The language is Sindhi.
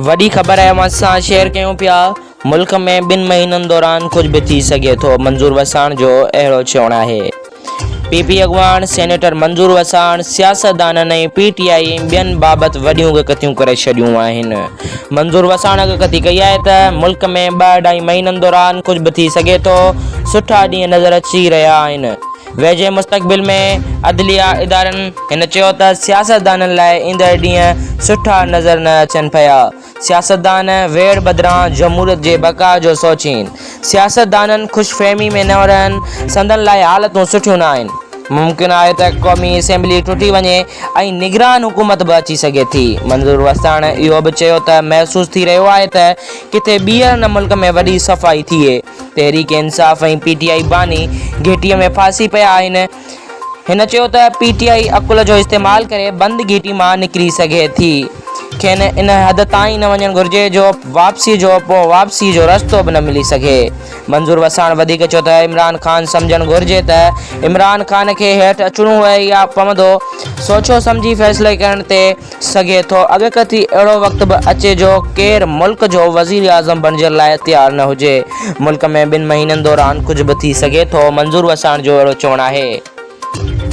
وڏي خبر اوهان سان شيئر ڪيون پيا، ملڪ ۾ ٻن مهينن دوران ڪجهه به ٿي سگهي ٿو، منظور وساڻ جو اهڙو چوڻ آهي. پي پي اڳواڻ سينيٽر منظور وساڻ سياستدانن ۽ پي ٽي آء ۽ ٻين بابت وڏيون اڳڪٿيون ڪري ڇڏيون آهن. منظور وساڻ اڳڪٿي ڪئي آهي ته ملڪ ۾ ٻه اڍائي مهينن دوران ڪجهه به ٿي سگهي ٿو، سٺا ڏينهن نظر اچي رهيا آهن. ويجهي مستقبل ۾ عدليه ادارن هن چيو ته سياستدانن لاء ايندڙ ڏينهن سٺا نظر نه اچن پيا، سياستدان ويڙهه بدران جمهوريت جي بقاء جو سوچين، سياستدانن خوش فهمي ۾ نه رهن، سندن لاء حالتون سٺيون نه آهن، ممڪن آهي ته قومي اسيمبلي ٽٽي وڃي ۽ نگران حڪومت به اچي سگهي ٿي. منظور وساڻ اهو به چيو ته محسوس ٿي رهيو آهي ته ڪٿي ٻيهر نه ملڪ ۾ وڏي صفائي ٿئي. تحريڪ انصاف ۽ پي ٽي آء باني گهٽي ۾ ڦاسي پيا آهن. هن چيو ته پي ٽي آء عقل جو استعمال ڪري بند گهٽي مان نڪري سگهي ٿي، کين ان حد تائين نه وڃڻ گهرجي جو واپسي جو پوء واپسي جو رستو به نه ملي سگهي. منظور وساڻ وڌيڪ چيو ته عمران خان سمجهڻ گهرجي ته عمران خان کي هيٺ اچڻو ئي پوندو، سوچيو سمجهي فيصلي ڪرڻ تي سگهي ٿو، اڳڪٿي اهڙو وقت به اچي جو ڪير ملڪ جو وزيراعظم بڻجڻ لاء تيار نه هجي، ملڪ ۾ ٻن مهينن دوران ڪجهه به ٿي سگهي ٿو، منظور وساڻ جو اهڙو چوڻ آهي.